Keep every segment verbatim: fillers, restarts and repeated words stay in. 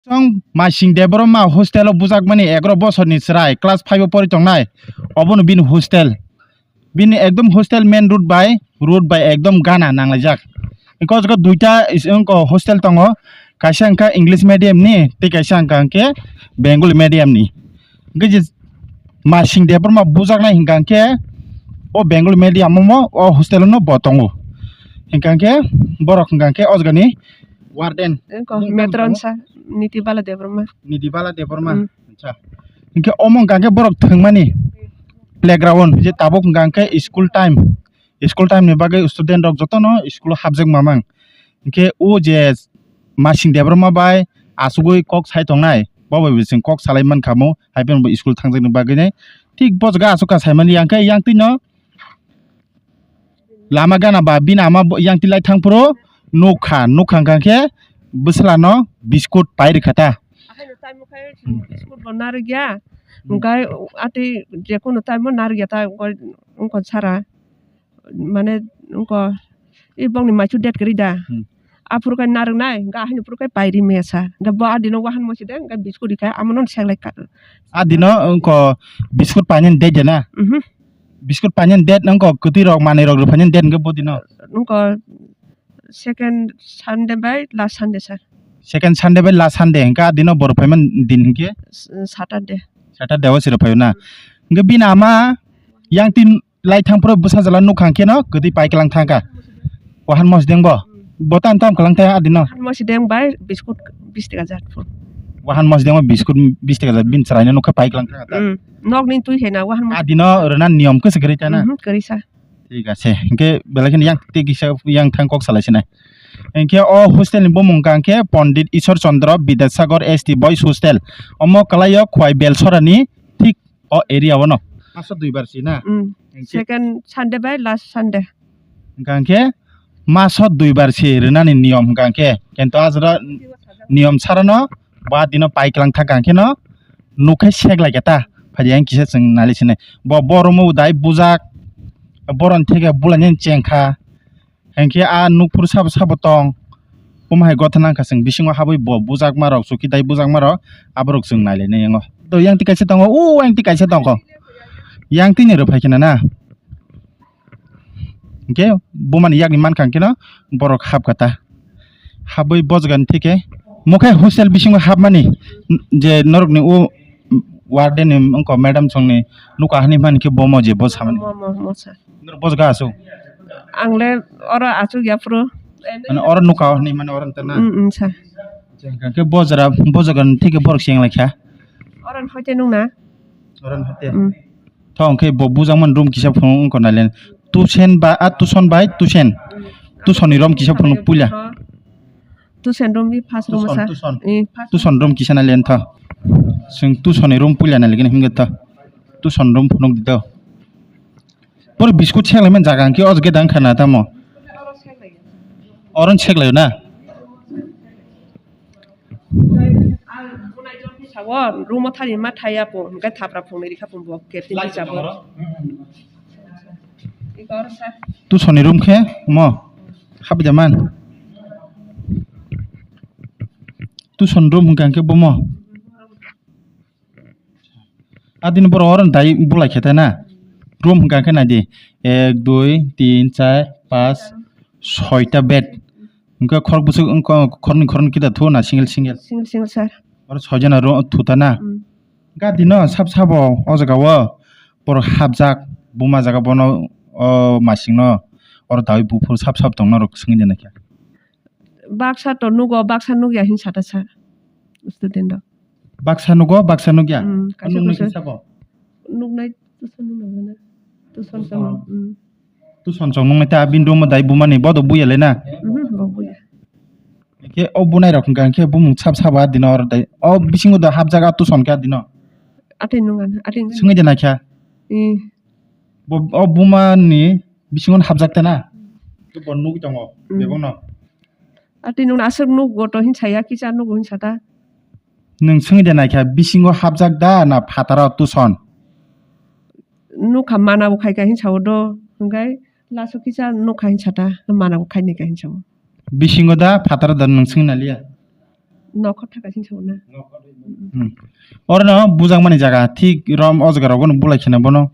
Chwng Masing Debbarma hostel o bujakmani egaroh bosorni chwrai class five o pori tongnai. Obono bini hostel. Bini ekdom hostel main road bai, road bai ekdom gana nanglaijak. Hwnkhe o jaga duita is-, wngkha hostel tongo. Kaisa wngkha English medium ni, tei kaisa wngkha hwnkhe Bengali medium ni. Hwnkhe je Masing Debbarma bujaknai hwnkha hwnkhe o Bengali medium o mo o hostel o no bo tongo. Hwnkha hwnkhe borok hwnkha hwnkhe o jaga ni warden. Wngkha bini matron tamo sa Nitibala Debbarma. Nitibala Debbarma. Mm. Acha. Hwnkhe omo hwnkha hwnkhe borok thwngmani playground je tabuk hwnkha hwnkhe school time. School time ni bagwi student rok jotono school o hapjak mamang. Hwnkhe o je Masing Debbarma bai asugwi kok sai tongnai, bo bai bo chwng kok salai mankha mo, hai phano bo school thangjakni bagwi nai. Thik bo jaga aswk kha saimani, yang khe yang twino lama gana ba bini ama bo yang twi lai thang phuru nukha, nukha hwnkha khe bwsla no biskut pai rwkha ta. Ahaino time o khai biskut bo narwkya, hwnkhe atwi jekunu time o narwkya ta, wngkha sara. Mane wngkha i bongni maichu date kwrwi da. Hmm. Aphuru kai narwknai, hwnkhe ahaini phuru kai pairi mesa. Hwnkhe bo adino wahan mosi de, hwnkhe biskut rikha, amono seklai ka. Adino wngkha biskut painani date de na? Mhm. Biskut painani date wngkha kwtwi rok manwi rok rwphainani date hwnkhe bo dino? Wngkha second Sunday bai last Sunday sir. Second Sunday bai last Sunday hwnkhe adino bo rwphaimani din hwnkhe? S-, Saturday. Saturday o se rwphaio na? Hwnkhe bini ama yang tin lai thang phuru bwsa jala nukha hwnkhe no kwtwi paiklang thangkha. Wahan mosdeng bo? Hmm. Bo tam tam kalang thai adino? Wahan mosdeng bai biskut bis taka jat phuru. Wahan mosdeng bai biskut bis taka jat bini chwraino nukha paiklang thangkha ta? Hmm. Nokni twi hai na wahan mosdeng. Adino rwna niyom kwswk kwrwi ta na? Mhm, kwrwi sa. Thik ase. Hwnkhe belai kheno yang twi kisa yang thang kok salai sinai. Hwnkhe o hostel ni bumung hwnkha hwnkhe Pondit Ishwar Chandra Vidyasagar S T Boys Hostel. Omo kwlaio Khowai Belsorani thik o area o no. Maso duibar si na? Mm. Hwnkhe second Sunday bai last Sunday. Hwnkha hwnkhe maso duibar si rwnani niyom hwnkha hwnkhe. Kintu ajra niyom sarano ba dino paiklang thangkha hwnkhe no nukhai seklai khe ta. Phai yang kisa chwng nali sinai. Bo borok mo dai bujak. Boroni theke bulainani chengkha. Hwnkhe a nukphuru sabo sabo tong. Omo hai gotha nangkha chwng bisingo habwi bo bujakmarok, chukidai bujakmarok, aborok chwng nailainai yango. To yang twi kaisa tongo, o yang twi kaisa tongkho. Yang twi ni rwphai khna na. Hwnkhe bumani yakni mankha hwnkhe no borok hapkha ta. Habwi bojagani theke. Mokhe hostel bisingo hapmani je norokni o warden ni wngkha madam songni nukha hinwi mankhe bomo je bo samani. Mo, mo, mo, sir. Norok bojago aswk? Ang le oro aswk ya phuru. Mane oro nukha hinwi mane oro wngtana? Mm, mm, sir. Hwnkhe bojara, bojagani theke borok cheng lai kha? Oro ni hoite nung na? Oro ni hoite? Mm. Tho hwnkhe bo bujakmani room kisa phunuk wngkha nailen. Tusen ba, a tuson bai tusen. Tusonni room kisa phunuk puila. Tusen room bi first room tuson, sa. Tuson. Eh, first tuson room kisa nailen tho. Chwng tusonni room puila nailen hwnkhe tho. Tuson room phunuk di tho. Pura biskut seklai man jaga hwnkhe o jaga dang khana tamo. Oron seklai na. Sawo room o thani ma thaya po, hwnkhe thapra phungnwi rikha po bo captain. Light chabo. Iko oro sa. Tusonni room khe mo habida man. Tuson room hwnkha hwnkhe bomo. Adini borok oro dai bulai khe ta na. Room hwnkha khe nai di. Ek, dui, tin, char, panch, soita bed. Hwnkhe khorok bwswk wngkha, khoroknwi khoroknwi khe da thu na single single? Single single sir. Oro soijana ro thu ta na. Mm. Ga dino sab sabo o jaga o borok hapjak buma jaga bono o masing no oro dawi buphuru sab sab tongna rok swngwi de naikha. Baksa to nugo, baksa nugya hin sata sir. Student rok. Baksa nugo, baksa nugya? Mm, kaisa nuknwi kaisa. Kisa bo? Nuknai tuson nuknai na. Tuson tuson. Tamo, mm. Tuson chong nuknai ta bini room o dai bumani bodo buya le na? Mhm, bo buya. Khe o bunai rok hwnkha khe bumung sab sabo a dino oro dai. O bisingo da hapjak a tuson khe a dino. Atwi nung ano, atwi nung. Swngwi de naikha? Eh. Bo, o bumani bisingo hapjak ta na? Khe bo nugwi tongo, mm, bebakno. Atwi nwng aswk nugo to hinsa ya, kisa nugo hinsa ta. Nwng swngwi de naikha, bisingo hapjak da na phataro tuson? Nukha mana bo khaika hinsa o do, hwnkhe laso kisa nukha hinsa ta, mana bo khaini ka hinsa o. Bisingo da phataro da nwng swngwi naliya? Nokhor thaka sing sauna. Hmm. Orono bujakmani jaga thik rom o jaga rogo no bulai kheno bono.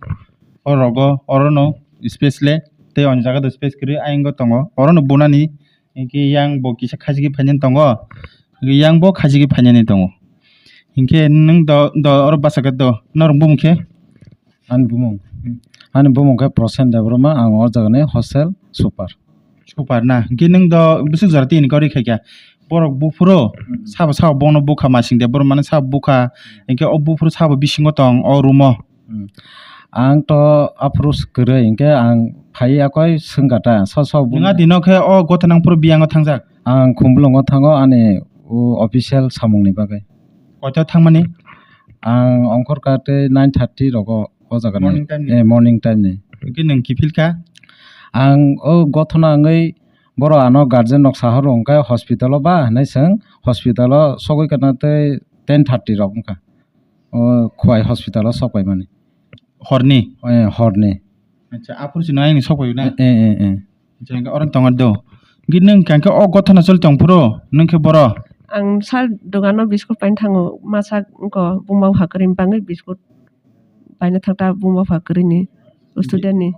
O rogo orono space le tei o jaga do space kwrwi ayang go tongo. Orono bunani hinkhe yang bo kisa khachigwi phainani tongo. Yang bo khachigwi phainani tongo. Hinkhe nwng do, do oro bachakha do. Norok bumung khe? Ani bumung. Hmm. Ani bumung khe Prosen Debbarma, ang o jagani hostel super. Super na. Hinkhe nwng do bwswk jora tini kori khaikha. Borok buphuru hmm sabo sabo bono bukha masing de. Borok mane sabo bukha. Hinkhe o buphuru sabo bisingo tong o room o. Hmm. Ang to aphuru kwrwi hinkhe ang phai yakoi swngkha ta. So so nwng a dino khe o gotha nang phuru biyango thangjak. Ang Khumulwngo thango ani o official samungni bagwi. Koito thangmani? Ang ongkhor kha tei nine thirty rogo o jaga ni. Morning time ni? Eh, morning time ni. Hinkhe nwng kiphil kha? Ang o gothona wngwi borok ano guardian rok sahoro hwnkhe hospital o ba hinwi swng hospital o sogwi kana tei ten thirty rok wngkha. O Khowai hospital o sok paimani. Horni? Eh, horni. Acha, aphuru chwng ayang ni sok paio na? Eh, eh, eh. Acha, hinkhe oro tongo do. Hinkhe nwng hinkhe o gothana choli tong phuru, nwng khe boro? Ang sal dogano biskut paina thango, masa wngkha buma bupha kwrwini bagwi biskut paina thangta buma bupha kwrwini, student ni.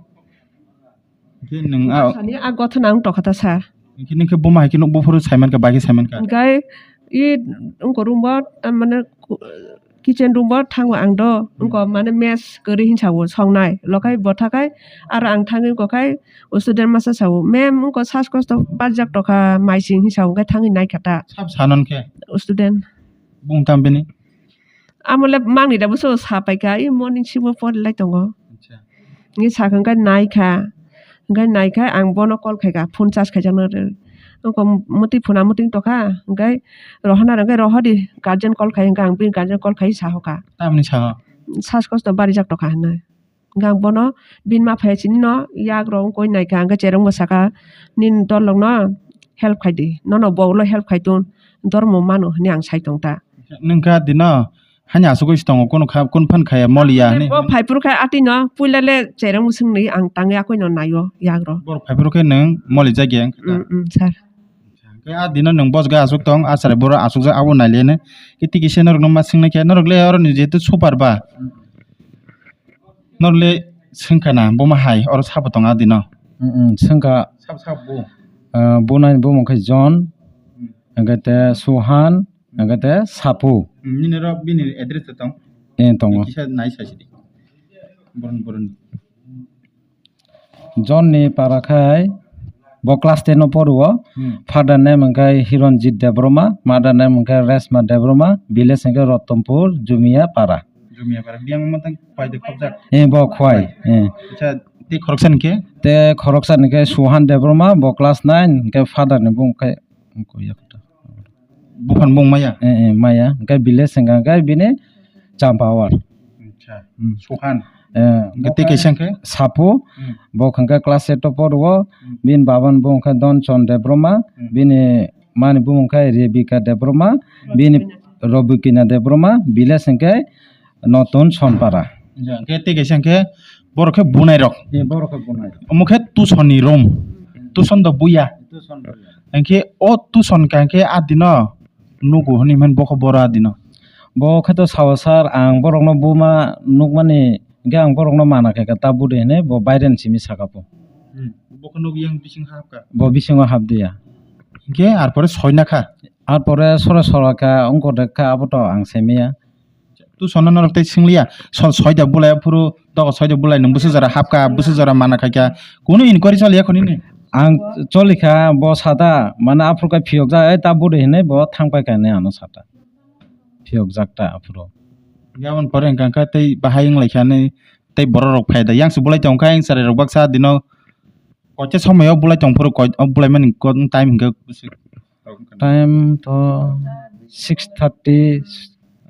Hinkhe nwng a Sani a gothana wng tokha ta sir. Hinkhe nwng khe buma hai khe nuk buphuru saimankha, bai khe saimankha? Hinkhe i wngkha room bo, tamani ku-, kitchen room bo thango ang do, hmm, wngkha mane mess kwrwi hinwi sao songnai. Lokhai bo thakhai aro ang thangwi wngkha khai student masa sao, "Ma'am, wngkha sas kosto barjak tokha, maising," hinwi sao, hwnkhe thangwi naikha ta. Sab sanon khe? Student. Bung tam bini? Amo le mangni da buso sa paikha, i morning shift o pori lai tongo. Acha. Ngi sakha hwnkhe naikha, hwnkhe naikha ang bono call khaikha, phone charge khaijakna rw. Wngkha mwtwi phone a mwtwi tongkha, hwnkhe rohorna rw hwnkhe rohor di guardian call khai hwnkhe ang bini guardian call khai sahokha. Tamni saho? Sas kosto barijak tongkha hinwi. Hwnkhe ang bono bini ma phai sini no yak rw wngkha naikha, hwnkhe chereng bo sakha, "Nini dol rok no help khai di, nono bo ulo help khai tong, dormo mano," hinwi ang sai tongta. Nwng kha dino? Hani asugwi se tongo, kunu kha, kunu phan khaya moli ya hini. Bo phaiphuru khe atwi no puila le chereng swngni ang tangwi akoi no naio yagro. Borok phaiphuru khe nwng moli jak ya wngkha? Mm, mm, sir. Khe a dino nwng bosga asuk tong, a chwrai boro asukjak abo nailene. Khe tiki se norok no ma swngnai khe, norok le oro ni jehetu super ba. Norok le swngkha na, bo ma hai, oro sabo tong a dino. Mm, mm, swngkha. Sabo sabo bo? Ah, bo nai bo mung khe John, mm, hwnkhe te Suhan, hwnkhe te Sapu. Hmm, nini oro bini address to tong? Eh, tongo. Kisa nai sa sidi. Boron, boron. John ni para khai bo class ten o poro. Hmm. Father name hwnkhe Hironjit Debbarma, mother name hwnkhe Resma Debbarma, village hwnkhe Rotonpur, Jumia para. Jumia para. Biyang ma tang pai de khobjak? Eh, bo Khowai. Eh. Acha, te khoroksa ni khe? Te khoroksa ni khe Suhan Debbarma, bo class nine, hwnkhe father ni bung khe Buphang bung maya? Eh, eh, maya. Hwnkhe village hwnkha khe bini Champawar. Acha. Hmm. Suhan. Eh, hwnkhe tei kaisa hwnkhe? Sapu, hmm, bo hwnkha class eight o poro. Hmm. Bini baba ni bung khe Donchon Debbarma, hmm, bini mani bung khe Rebika Debbarma, hmm, bini Robikina Debbarma, village hwnkhe Notun Sonpara. Ja, hwnkhe tei kaisa hwnkhe borok khe bunai rok. Eh, borok khe bunai rok. Omo khe tusoni room. Tuson do buya. Tuson buya. Hwnkhe o tuson ka hwnkhe a dino nugo hwnwi man bokho boro a dino. Bo khe to sao sir, ang borokno buma nukmani hwnkhe ang borokno mana khe ta budi hwnwi bo baireni simi saka po. Hmm. Bokho nugwi yang bisingo hapkha. Bo bisingo hapdiya. Hwnkhe arpore soina kha. Arpore sora sora kha, wngkor de kha, abo to ang semiya. Tu sono norok tei singliya, sol soida bulai phuru, dogo soida bulai nwng bwswk jora hapkha, bwswk jora mana khaikha, kunu inquiry choliya khoni ni? Ang cholikha, bo sata, mane aphuru khe phiyokjak, "Ei, ta budi," hinwi bo thangpai kha hinwi ano sata. Phiyokjak ta aphuru. Yaboni pore hwnkha khe tei bahai wnglaikha hinwi tei borok rok phai da. Yang se bulai tongkha, yang cherai rok baksa dino koitya somoi o bulai tong phuru, koi-, o bulai mani time hwnkhe bwswk. Time to six thirty,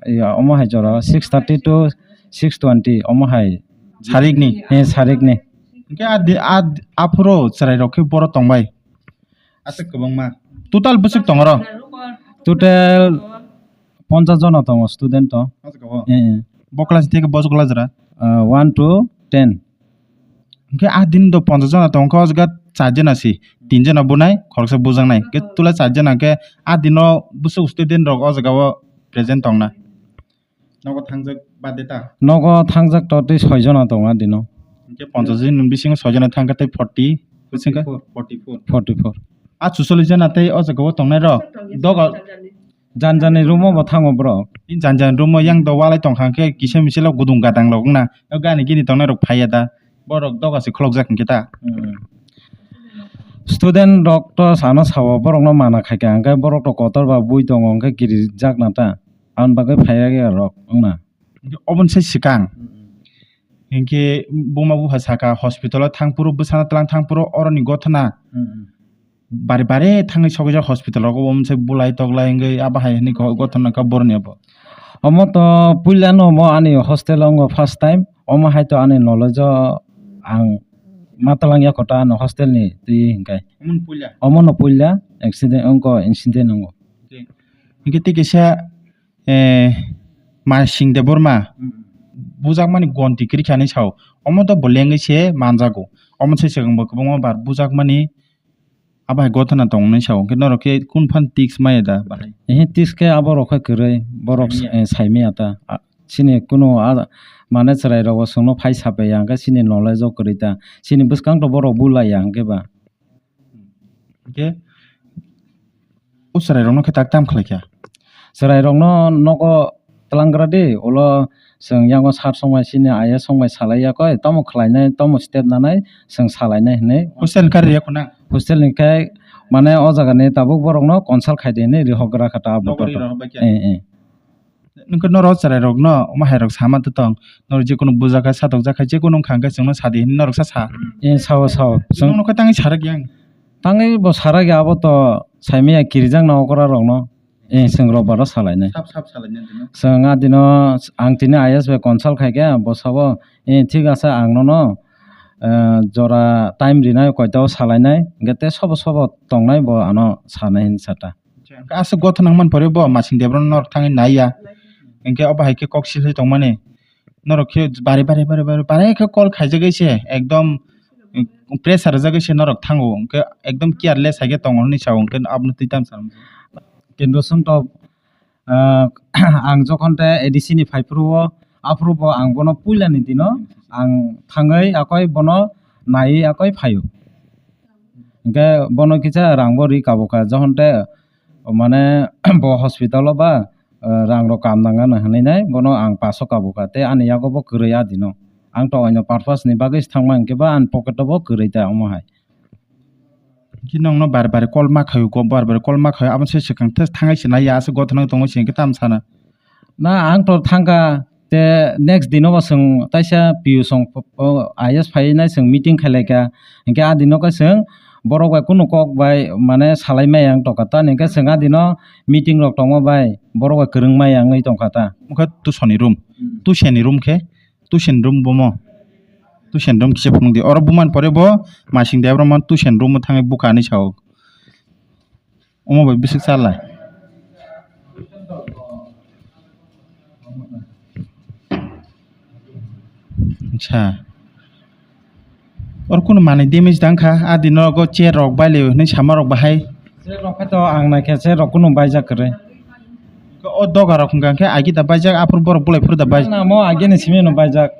ya, omo hai jora, six thirty to six twenty, omo hai. Sarikni? Eh, sarikni. Hwnkhe a di-, a, aphuru chwrai rok khe boro tongbai? Aswk kwbangma. Total bwswk tongo ro? Total ponchas jona tongo student to. Aswk kwbang? Eh, eh. Bo class theke bo class ra? Ah, one to ten. Hwnkhe a din do ponchas jona tongkha, o jaga Char jona si, tin jona bunai, khoroksa bujaknai. Hwnkhe tula char jona hwnkhe a dino bwswk student rok o jaga o present tongna. Nogo thangjak bade ta? Nogo thangjak to tei soi jona tongo a dino. Hwnkhe ponchash joni bisingo soi jona thangkha tei forty, bisingo forty four. Forty four. A chuchollish jona tei o jaga o tongnai rok dogo. Jan jani room o bo thango borok. Jan jani room o yang do walai tongkha hwnkhe kisa misa lo gudung gadang rok wngna. O gani gini tongnai rok phaiya da. Borok doga se khulokjak hwnkhe ta. Hmm. Student rok to sano sao borok no mana khaikha hwnkhe borok to kotor ba bui tongo hwnkhe kirijak na ta. Aboni bagwi phaiya rok wngna. Hwnkhe oboni sai swkang. Hmm. Hwnkhe buma bupha saka hospital o thang phuru bwsano twlang thang phuru oroni gothona. Hmm. Bari bari thangwi sokjak hospital rogo, omo se bulai toklai wngwi abo hai hwnwi go-, gothona kha boroni abo. Omo to puila no omo ani hostel o wngkha first time, omo hai to ani knowledge o ang ma twlang ya kota ano hostel ni twi hwnkhe. Omo no puila? Omo no puila accident wngkha, incident wngkha. Okay. Hwnkhe tei kisa, eh, Masing Debbarma, hmm, bujakmani gonti kwrwi kha hinwi sao, omo to bo lengwi se manjago, omo se swkang bo kwbangma bar bujakmani. Abo hai gothana tong nai sao, hwnkhe norok khe kun phan tiks maya da bahai? Ehe, tiks khe abo rok khe kwrwi, borok saimaya, eh, saimaya ta. A, chini kunu a, mane chwrai rok bo chwngno phai sapaiya, hwnkhe chini knowledge o kwrwi ta. Chini bwskang to borok bulaiya hwnkhe ba. Hwnkhe o chwrai rokno khe tak tam khlai kha? Chwrai rokno nogo twlang gra di, ulo chwng yango sir song bai chini ayah song bai salai ya koi, tamo khlai nai, tamo step nanai, chwng salai nai hinwi. Hostel ni kari ya khuna? Hostel ni khe mane o jaga ni tabuk borok no consult khai di hinwi rihok gra kha ta abo. Nokori to rihok bai khe? Eh, eh. Nokhe norok chwrai rok no omo hai rok sama to tong, norok je kunu bujak kha, satok jak kha, je kunu wngkha hwnkhe chwngno sadi hinwi norok sa sa. Eh, sao, sao. Chwng nokhe tangwi sarak yang. Tangwi bo sarak ya, abo to saimaya kirijak na okra rok no. Eh, chwng robbaro salainai. Sap sap salainai dino. Chwng a dino ang tini ayas bai consult khaikhe, bo sabo, "Eh, thik ase, ang nono, eh, jora time rinai, koita o salainai, hwnkhe tei sobo sobo tongnai bo ano sanai," hinwi sata. Acha, hwnkhe aswk gothana wngmani pore bo Masing Debra norok thangwi naiya, hwnkhe obo hai khe kok silwi tongmani. Norok khe bari, bari, bari, bari, bari khe call khaijagwi se, ekdom, mm, pressure rwjagwi se norok thango, hwnkhe ekdom careless hai khe tongo hinwi sao, hwnkhe abono twi tamo sa. Kendra Song to, ah, ang jokhon te A D C ni phai phuru o, aphuru bo ang bono puila ni dino ang thangwi akoi bono naiwi akoi phaio. Hwnkhe bono kisa rang bo ri kabo kha, jokhon te mane bo hospital o ba, eh, rang rok kam nang ano hinwi nai bono ang paso kabo kha, tei ani yago bo kwrwi a dino. Ang to oino purpose ni bagwi se thangma hwnkhe ba ani pocket o bo kwrwi ta omo hai. Khe nongno bar bar call ma khaio, ko bar bar call ma khaio, abo se swkang thangai se nai ya, aswk gothana tongo se hwnkhe tamo sana. Na, ang to thangkha, te next dino bo chwng taisa P U song, o, I A S phainai chwng meeting khailaikha. Hinkhe a dino khe chwng borok bai kunu kok bai mane salai maya wng tongkha. Tamni hinkhe chwng a dino meeting rok tongma bai borok bai kwrwng maya wngwi tongkha ta. Wngkha Tusoni room. Hmm. Tuseni room khe, Tuseni room bomo. Tuseni room kisa phunukdi. Oro bumani pore bo Masing Debra man Tuseni room o thangwi bukha hinwi sao. Omo bai bwswk chalai. Acha. Oro kunu manwi damage da wngkha, a dino nogo chair rok bailio hinwi sama rok bahai. Chair rok khe to ang naikhe chair rok kunu baijak kwrwi. O doga rok hwnkha khe agi da baijak, aphuru borok bulai phuru da baijak. Na mo agi ni simi no baijak.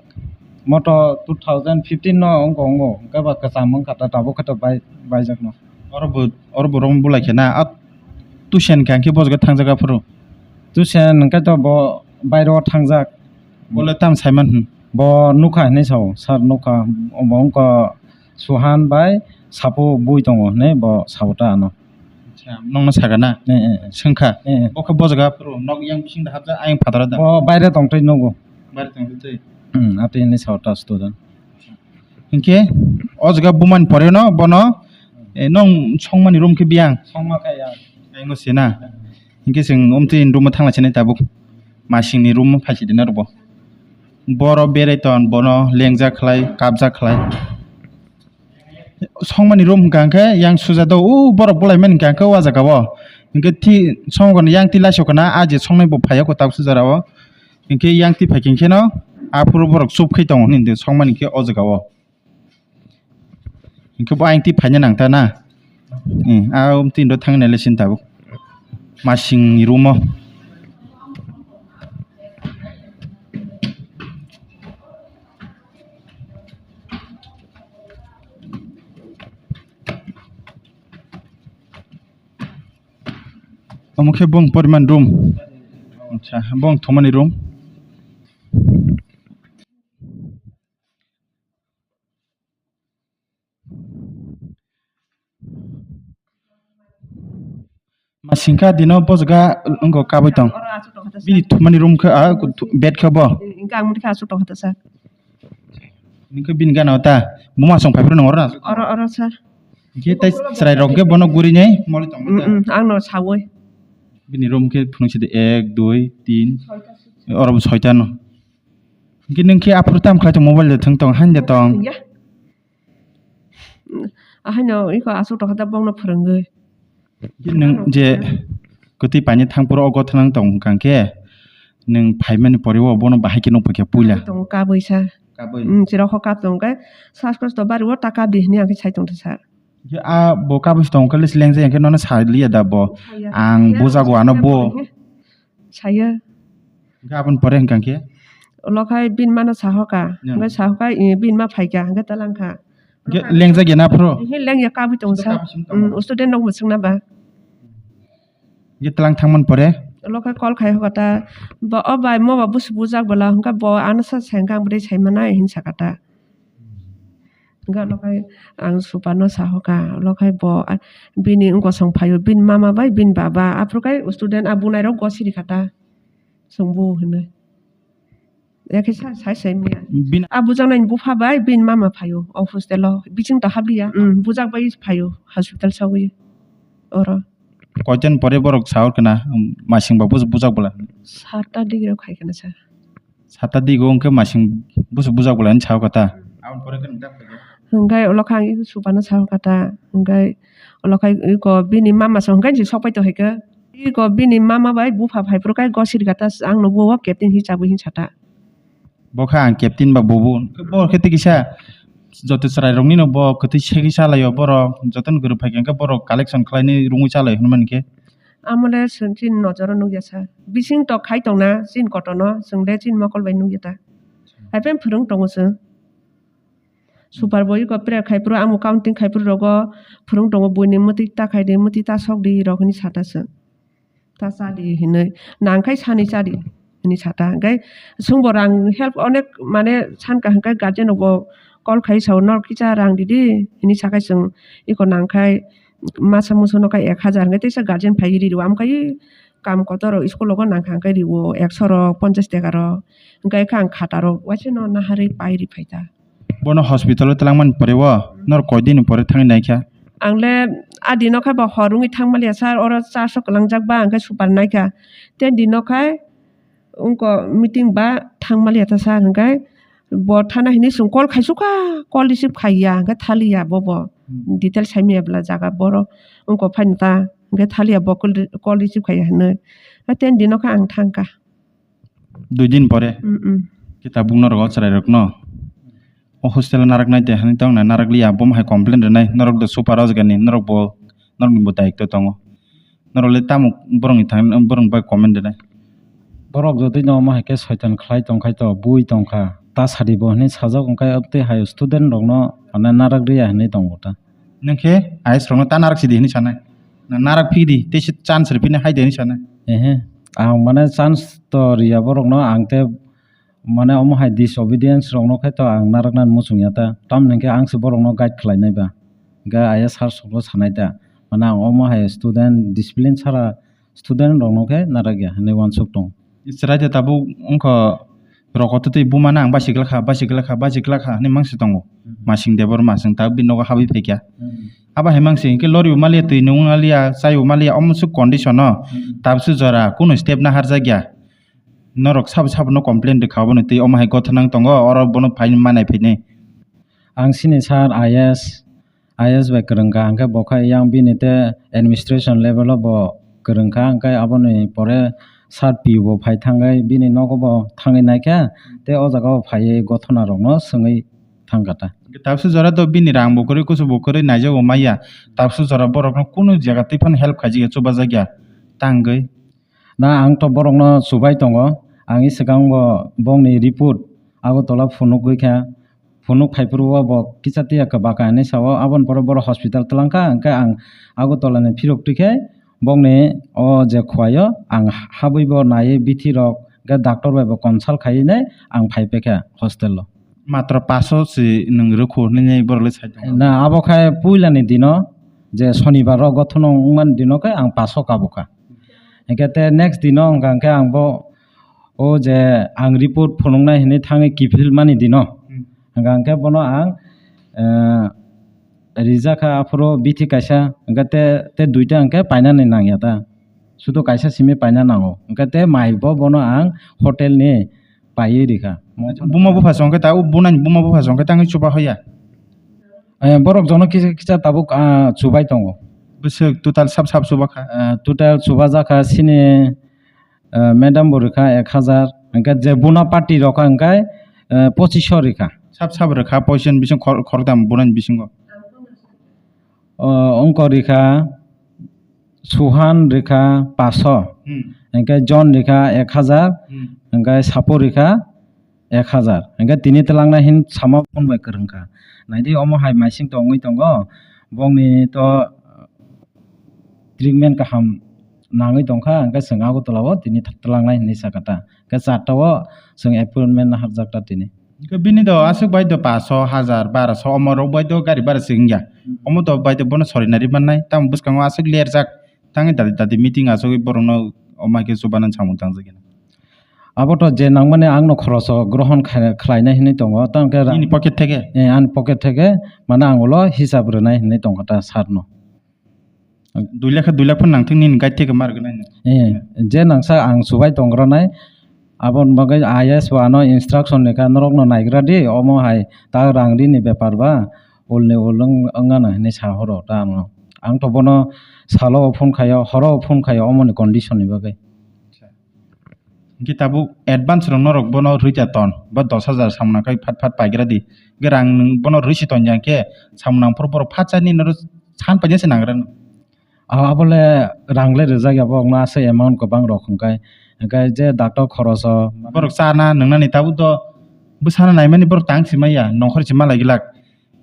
Moto two thousand fifteen no wngkha, wngkha, wngkha ba kwcham wngkha ta, tabuk khe to bai-, baijak no. Oro bo, oro bo rong bulai khe na, a Tusen khe ang khe bo jaga thangjak aphuru. Tusen hwnkhe to bo bairo thangjak. Bo le tam saiman hwn? Bo nukha hinwi sao, sir nukha, bo wngkha Suhan bai Sapu bui tongo hinwi bo sao ta ano. Acha, nongno sakha na? Eh, eh, eh. Swngkha? Eh, eh. Bo khe bo jaga aphuru nok yang bising da hapjak, ayang phataro da? Bo baire tongtwi nugo. Baire tongtwi twi? Hmm, atwi hinwi sao ta student. Hinkhe o jaga bumani pore no bono, eh, nong songmani room khe biyang? Songma khe ya. Ayang se na? Hinkhe chwng omtwi room o thangla sinai tabuk. Masingni room o phaisi dinai rwbo. Boro berai ton, bono lengjak khlai, kapjak khlai. Songmani room hwnkha hwnkhe yang suja do, o borok bulaimani hwnkha hwnkhe o jaga o. Hinkhe thi-, songmani yang twi laisok khna, a je songnai bo phaiya kwtal suja rao. Hinkhe yang twi phaikhe kheno aphuru borok chup khai tongo hinwi songmani khe o jaga o. Hwnkhe bo ayang twi phaina nang ta na? Hmm, a um twi ro thang nai le sini tabuk. Masing ni room o. Omo khe bong poriman room. Acha, bong thumani room. Masingkha dino bojga wngkha kabui tong. Oro aswk tongkha ta sa. Bini thumani room khe, ah, bed khe bo. Hwnkhe ang mani khe aswk tongkha ta sa. Hwnkhe bini gana o ta buma song phaiphuru nang oro na? Oro, oro sir. Hwnkhe tai chwrai rok hwnkhe bono guri nai moli tong ta. Mm, mm, ang no sawi. Bini room khe phunuk sidi ek, dui, tin. Oro bo soita no. Hwnkhe nwng khe aphuru tam khlai tong mobile de thwng tong, han de tong. Ya. Ahaino iko aswk tongkha ta bongno phwrwngwi. Nwng je kwtwi paina thang phuru o gothanang tong hwnkha khe, nwng phaimani pore o bono bahai khe nukphaikha puila. Tongo kabui sa. Kabui? Mm, chirok kho kap tongo khe, sas kosto bari o ta kap di hwnwi ang khe sai tongtha sir. Khe a bo kabui se tongo khe lengjak ya khe nono sa liya da bo? Saya. Ang bujago ano bo. Saya. Hwnkhe aboni pore hwnkha khe? Ulo khai bini mano sahoka. Ya. Hwnkhe sahoka, eh, bini ma phaikha, hwnkhe talangkha. Hwnkhe lengjak ya na aphuru? Hwnkhe lengya kabui tongo sa. Kabui simi tongo. Mm, student rok mwswkna ba. Hwnkhe talang thangmani pore? Ulo khai call khai hoka ta, bo, "O bai, mo ba busu bujak bwla," hwnkhe bo ano sa sai hwnkhe ang bwrwi sai manai hinwi sakha ta. Hwnkhe ulo khai ang super no sahoka, ulo khai bo, ah, bini wngkosong phaio, bini mama bai bini baba, aphuru khai student a bunai rok gosiri kha ta, chwng bu hinwi. Yakhe sa, sai sai miya. Bini a bujaknai bupha bai bini mama phaio o hostel o, bising to habliya. Mm, bujak bai phaio hospital sagwi oro. Koitan pore borok sahor kana, um, masing ba bus-, bujak bwla? Satta digi rok khai kana sa. Satta digi o hwnkhe masing bus-, bujak bwla hinwi sahor kata. Aboni pore khe nwng ta phaikha? Hwnkhe ulo kha ang iko supano sahor kata. Hwnkhe ulo khai iko bini mama song hwnkhe si sokpai to hai khe. Iko bini mama bai bupha phai phuru khai gosiri kata, ang no bo captain hi chabwi hin sata. Bo kha ang captain ba bobo. Bo khe tei kisa joto chwrai rok nino bo kwtwi segwi chalaio borok. Jotono kwrwk phai khe borok collection khlainwi rungwi chalaio hwnmani khe. Amo le chwng chini nojoro nukya sa. Bising tok khai tongna chini kotorno, chwng le chini mokol bai nukya ta. Hai phano phwrwng tongo chwng. Super bo iko prayer khai phuru, amo counting khai phuru rogo phwrwng tongo, buini mwtwi ta khai di, mwtwi ta sok di rok hinwi sata chwng. Ta cha di hinwi, nang khai sani cha di hinwi sata. Hwnkhe chwngbo rang help onek mane sankha, hwnkhe guardian rokbo call khai sao, "Norok kisa rang di di," hinwi sakhai chwng iko nang khai masa musu no khai ek hazar hwnkhe teisa guardian phai ri rw, amkhai kam kotor rok school rogo nang kha hwnkhe riwo ekso rok, ponchash taka rok, hwnkhe kha ang khata rok waisa no naharwi pai ri phai ta. Bono hospital o twlangmani pore o norok koi din ni pore thangwi naikha? Ang le a dino khe bo hor wngwi thang maliya sir, oro charso kwlangjak ba hwnkhe super naikha. Tei dino khe wngko meeting ba thang maliya ta sir, hwnkhe bo thana hinwi chwng call khaisukha, call receive khaiya hwnkhe thaliya bobo. Hmm. Detail saimaya bwla jaga borok wngko phaino ta hwnkhe thaliya bo call re-, call receive khaiya hinwi. Tei dino khe ang thangkha. Dui din pore. Mm, mm. Khe tabuk norok o chwrai rok no o hostel o narak nai de hinwi tong na, narak liya, bo hai complain rwnai, norok do super o jaga ni, norok bo, norok ni bo daitw tongo, norok le tamo borok ni thang, borok ni bai comment rwnai. Borok jotoi no omo hai khe soitan khlai tong khai to, bui tong kha, ta sadi bo hinwi sajak, hwnkhe tei hai student rok no mane narak riya hinwi tongo ta. Nwng khe I A S rokno ta narak sidi hinwi sanai? Na narak phidi, tei se chance rw phini hai de hinwi sanai? Ehe, ang mane chance to riya borokno, ang tei mane omo hai disobedience rokno khe to ang naraknani muchung ya ta. Tamni hwnkhe ang se borokno guide khlainai ba. Hwnkhe I A S sir sokno sanai ta. Mane ang omo hai student, discipline sara student rokno khe narak ya hinwi uansuk tongo. Chwrai de tabuk wngkha, rokotwi twi buma nang basi glak kha, basi glak kha, basi glak kha hinwi mangsi tongo. Mhm. Masing Debbarma chwng tabuk bini nogo habwi phaikha. Mhm. Abo hai mangsi hinkhe loribo maliya, twi nung maliya, chaibo maliya, omo swk condition o. Mhm. Tabuk swk jora kunu step naharjak ya. Norok sabo sabo no complain rwkha, obono twi omo hai gotha nang tongo, oro bono phaini manai phainai. Ang sini sir I A S, I A S bai kwrwng kha, hwnkhe bo khe yang bini tei administration level o bo kwrwng kha, hwnkhe aboni pore sir P O bo phai thangwi bini nogo bo thangwi naikha, tei o jaga o phaiwi gothona rokno swngwi thangkha ta. Tabsu jora do bini rang bo kwrwi, kusu bo kwrwi, naijago maya. Tabsu jora borok no kunu jaga twi phano help khaijak ya, chubajakya tangwi. Na ang to borok no chubai tongo. Ang i swkang bo bongni report Agartala phunugwi kha. Phunuk phaiphuru o bo kisa tiya kwbaka hinwi sao. Aboni pore borok hospital twlang kha, hwnkhe ang Agartala ni phirok twi khe bongni o je khwlaio ang habwi bo naiwi bithi rok, hwnkhe doctor bai bo consult khaiwi nai ang phai paikha hostel o. Matro paso si nwng rwkhu hinwi borok le sai tongo. Na abo khai puila ni dino je sonibar o gothono wngmani dino khe ang paso kabo kha. Hwnkhe te next dino hwnkha hwnkhe ang bo o je ang report phunuknai hinwi thangwi kiphil mani dino. Hmm. Hwnkha hwnkhe bono ang, eh, rijak kha aphuru bithi kaisa, hwnkhe te, te duita hwnkhe painani nangya ta. Sudo kaisa simi paina nango. Hwnkhe te mai bo bono ang hotel ni paiwi rikha. Buma bupha songkhe ta, o bunani buma bupha songkhe tangwi chuba hoya. Eh, borok jono kisa kisa tabuk, ah, chubai tongo. Bwswk total sab sab chuba kha? Eh, total chuba jakha sini, eh, madam bo rikha ek hajar, hwnkhe je buna party rok kha hwnkhe, eh, pochisho rikha. Sab sab rikha, poison bising khor-, khorokdam bunani bisingo. O, wngkok rikha, Suhan rikha paso, Hmm. hwnkhe John rikha ek hajar, Hmm. hwnkhe Sapo rikha ek hajar. Hwnkhe tini twlangnai hin sama phone bai kwrwngkha. Naidi omo hai maising tongwi tongo, bongni to treatment kaham nangwi tongkha, hwnkhe chwng Agartala o tini twlangnai hinwi sakha ta. Hwnkhe charta o chwng appointment naharjak ta tini. Hwnkhe bini do aswk bai do paso, hajar, baraso, omo rok bai do gari bara se wngya. Hmm. Omo to bai do bono sorinari mannai, tamo bwskango aswk lerjak, tangwi dati dati meeting aswk borokno omo hai khe chubanan samung tangjak. Abo to je nangmani ang no khoroso grohon khai-, khlainai hinwi tongo, tamo khe ra-, Nini pocket theke? Eh, ani pocket theke, mane ang ulo hisab rwnai hinwi tongkha ta sir no. Dui lakh, dui lakh phano nangthwng nini guide theke mar gwnai no. Eh, je nangsa ang chubai tongranai, aboni bagwi I S o ano instruction ni kha, norok no naigra di, omo hai ta rang rini bepar ba, ulni ul wng-, wngano hinwi sa horo ta ano. Ang to bono salo phone khaio, horo phone khaio, omo ni condition ni bagwi. Hwnkhe tabuk advance rok norok bono rwita ton, ba dos hajar samung nangkhe phat phat paigra di. Hwnkhe rang nwng bono rwisi ton ya hwnkhe samung nang phuru borok phat chani norok san paisa se nangra no. Ah, abole rang le rwjak ya, borok no aswk amount kwbang rok hwnkhe, hwnkhe je doctor khoroso. Borok chana nwngnani tabuk do bwsano naimani borok tang si maya, nongkhor si malai glak.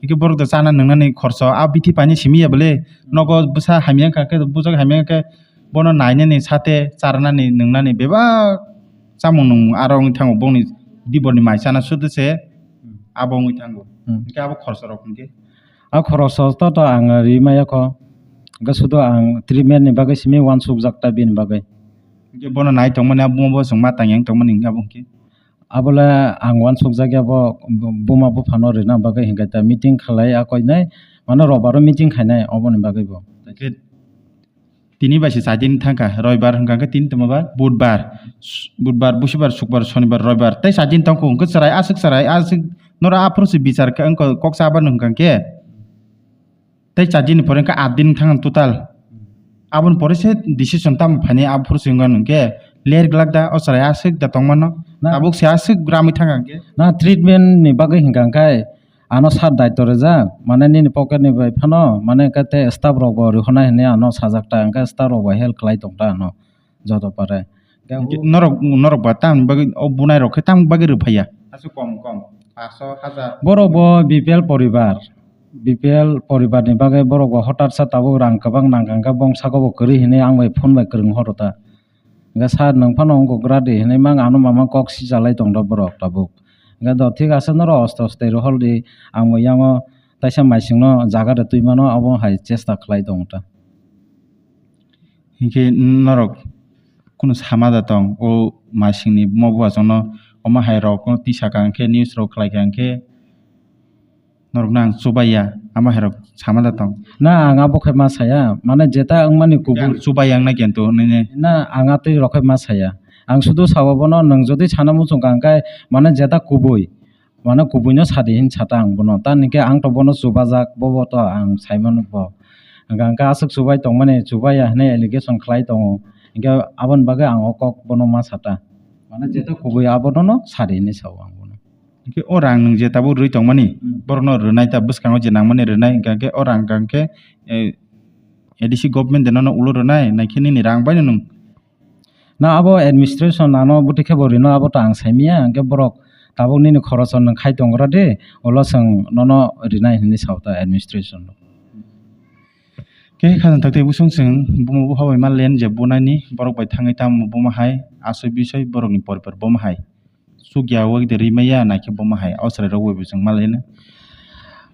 Hwnkhe borok do chana nwngnani khorso, a bithi paini simi ya bole. Nogo bwsa hamya wngkha khe, bujak hamya wngkha khe, bono nainani sate charnani nwngnani bebak chamung nung aro wngwi thango, bongni diborni mai chana sudu se abo wngwi thango. Hmm. Hwnkhe abo khorso rok hwnkhe? A khorso to, to ang ri maya kho. Hwnkhe sudu ang treatment ni bagwi simi uansukjak ta bini bagwi. Hwnkhe bono nai tongmani abo bo chwng ma tang yang tongmani hwnkhe abo hwnkhe? Abole ang uansukjak ya bo, bo-, buma buphano rina bagwi hwnkhe ta meeting khlai a koinai, mano robaro meeting khainai oboni bagwi bo. Hwnkhe tini bai se chadin thangkha, roibar hwnkha khe tini tongma ba budbar, budbar, busibar, sukbar, sonibar, roibar tei chadin tongkho hwnkhe chwrai aswk chwrai aswk noro aphuru se bichar khe wngkha kok chabani hwnkha khe. Tei char din ni pore wngkha aat din thang total. Aboni pore se decision tamo phaini aphuru se wngkha hwnkhe ler glak da o chwrai aswk da tongmano. Na. Tabuk se aswk ramwi thangkha hwnkhe. Na treatment ni bagwi hwnkha hwnkhe ano sir daityo rijak, mane nini pocket ni bai phano mane hwnkhe tei staff rok bo rihornai hinwi ano sajak ta, hwnkhe staff rok bo help khlai tong ta ano. Joto pare. Hwnkhe norok, norok ba tamni bagwi o bunai rok khe tamni bagwi rwphaiya? Aswk kom, kom. Paso, hajar. Borok bo B P L poribar. B P L poribar ni bagwi borok bo hotat sa tabuk rang kwbang nang kha, hwnkhe bong saka bo kwrwi hinwi ang bai phone bai kwrwng horo ta. Hwnkhe sir nwng phano wngkok gra di hinwi mang ano mama kok sichalai tong do borok tabuk. Hwnkhe do thik ase norok osto osto rohor di ang bo yango taisa maising no jaga de twi mano abo hai chesta khlai tong ta. Hinkhe norok kunu sama da tong, o masingni buma buphasongno omo hai rok no tisa kha hinkhe, news rok khlai kha hinkhe, norokno ang chubaiya, amo hai rok sama da tong. Na, ang abo khe ma saya, mane jeta wngmani kubui. Ang chubaiya wngna khe to nini. Na, ang atwi rok khe ma saya. Ang sudu sao bono, nwng jodi sana muchung kha hinkhe, mane jeta kubui. Mane kubuino sadi hin sata ang bono. Tamni khe ang to bono chubajak, bobo to ang saimano bo. Hwnkha hwnkhe aswk chubai tongmani, chubaiya hinwi allegation khlai tongo. Hinkhe aboni bagwi ang o kok bono ma sata. Mane jeto kubui abono sadi hinwi sao ang bono. Hwnkhe o rang nwng je tabuk rwui tongmani, hmm, borokno rwnai ta, bwskango je nangmani rwnai, hwnkhe o rang hwnkhe, eh, A D C government de nono ulo rwnai, naikhe nini rang baino nwng. Na abo administration ano bwtwi khe bo rino, abo to ang saimanya, hwnkhe borok tabuk nini khoroch nwng khai tongra de, ulo chwng nono rinai hinwi sao ta administration rok. Khe khajang thak tei bwswng chwng bumo bupha bai ma len je bunani borok bai thangwi tamo buma hai asoi bisoi borokni poribar buma hai. Sukya wak de rimaya naikhe buma hai o chwrai rok bai bo chwng ma len.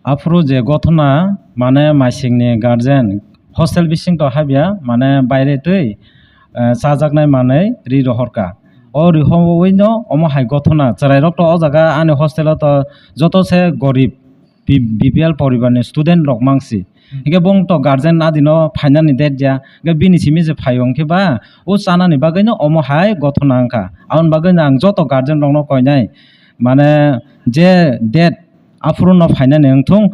Aphuru je gothona mane maisingni guardian hostel bising to habya mane baire twi, eh, chajaknai manwi ri rohorka. O rihowino omo hai gothona chwrai rok to o jaga ani hostel o to joto se gorib. B-, B P L poribarni student rok mangsi. Hmm. Hingke bong to guardian adino phainani date ya. Hingke bini simi je phaio hingke ba o chanani bagwino omo hai gothona wngkha. Aboni bagwino ang joto guardian rokno koinai. Mane je date aphuru no phainani wngthung.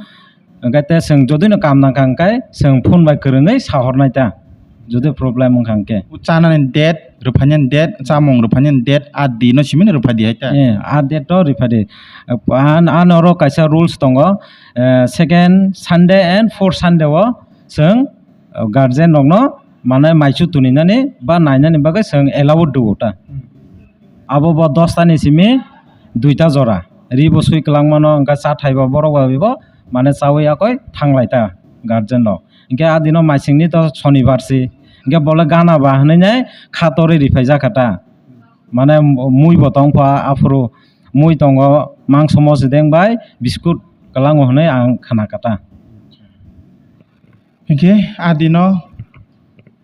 Hingke te chwng jodino kam nangkha hingke chwng phone bai kwrwngwi sahornai ta. Jodi problem wngkha hingke. O chanani date, rwphainani date, chamung rwphainani date, a dino simini rwphai di hai ta. Eh, a date to rwphai di. An, an oro kaisa rules tongo, eh, second Sunday and fourth Sunday o chwng, eh, guardian rokno mane maichu tuninani ba nainani bagwi chwng allowed do ta. Hmm. Abo bo dos tani simi duita jora. Ri bo sui kwlangmano, hwnkhe cha thai bo borok bai bo mane chaui yakoi thanglai ta guardian rok. Hwnkhe a dino maisingni to sonibar si. Hwnkhe bole gana ba hwnwi nai kha torwi riphai jak kha ta. Mane mui bo tong pha aphuru. Mui tongo mangso mosideng bai biskut kwlango hwnwi ang khna kha ta. Hingke a dino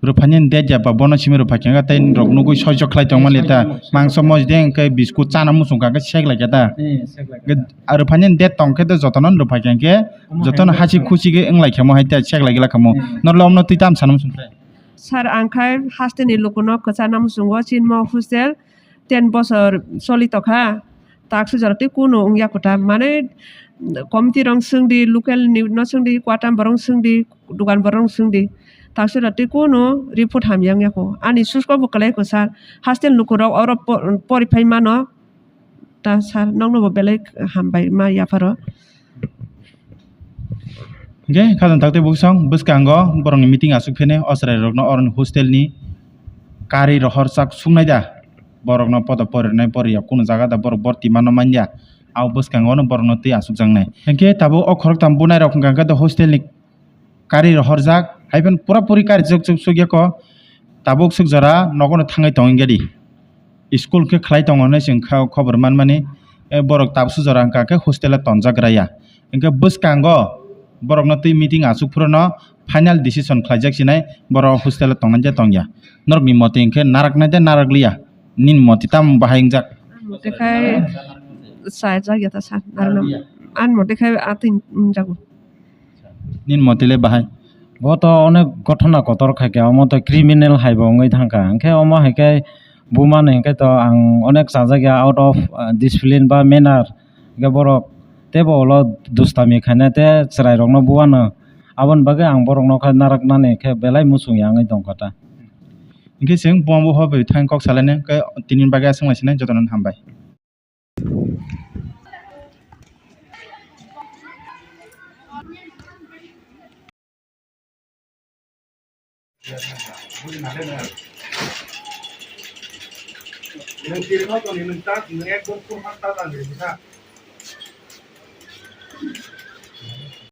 rwphaini date ya ba bono simi rwphaikha tei rok nugui soi sok khlai tongmani ta. Mangso mosde hingke biskut chana muchungkha hingke sek laikha ta. Hmm, sek laikha. Hingke a rwphaini date tongkhe to jotono rwphaikha hingke jotono hasi khusi khe wnglaikha mo hai ta sek laikha mo. Hmm. Norle omno twi tam sana muchungkha. Sir, ang khai hasteni lukuno kwchana muchungo chinmo hostel ten bosor choli tokha. Taksa jora tei kunu wngya kwtal. Mane, committee rok swngdi, local ni no swngdi, quarter borok swngdi, dukan borok swngdi. Taksa jora tei kunu report hamya wngya kho. Ani susko bo kwlai kho sir. Hasteni lukurok oro po-, pori phai mano. Ta sir, nokno bo belai hambai ma yapharo. Hingke khajang thak tei bwskango borokni meeting aswk phene o chwrairokno oroni hostelni kari rohor chak suknai da? Borokno poto porinai poriya, kunu jaga da borok borti mano manya, abo bwskango no borokno twi aswkjaknai. Hingke tabuk o khoroktham bunairok hwnkha khe hostelni kari rohorjak, hai phano pura puri kari chuk chuk sukya kho, tabuk suk jora nogo no thangwi tong wngya di. School khe khlai tongo hinwi chwng kha-, khobor manmani, e, borok tabuk suk jora wngkha khe hostel o tonjak raya. Hingkhe bwskango borokno twi meeting aswk phuru no final decision khlaijak sinai borok hostel o tongnai je tongya. Norokni moti hingkhe naraknai de narakliya? Nini moti tamo bahai wngjak? Moti khai chajak ya ta sa, narakna. Ani moti khai atwi wngjago. Nini moti le bahai? Bo to onek gothona kotor khai khe, omo to criminal hai bo wngwi thang kha. Hwnkhe omo hai khe buma ni hwnkhe to ang onek chajak ya out of, ah, discipline ba manner. Hwnkhe borok teibo ulo dustami khaina tei chwrai rokno buano. Aboni bagwi ang borokno khe narak nani khe belai muchung ya wngwi tong kha ta. Hwnkhe chwng buma buphang bai thang kok salainai hwnkhe tini bagwi aswk lai sinai jotono hambai. Nwng tirima tongni nwng ta, nwng ekdom kurma ta tangri bwsa.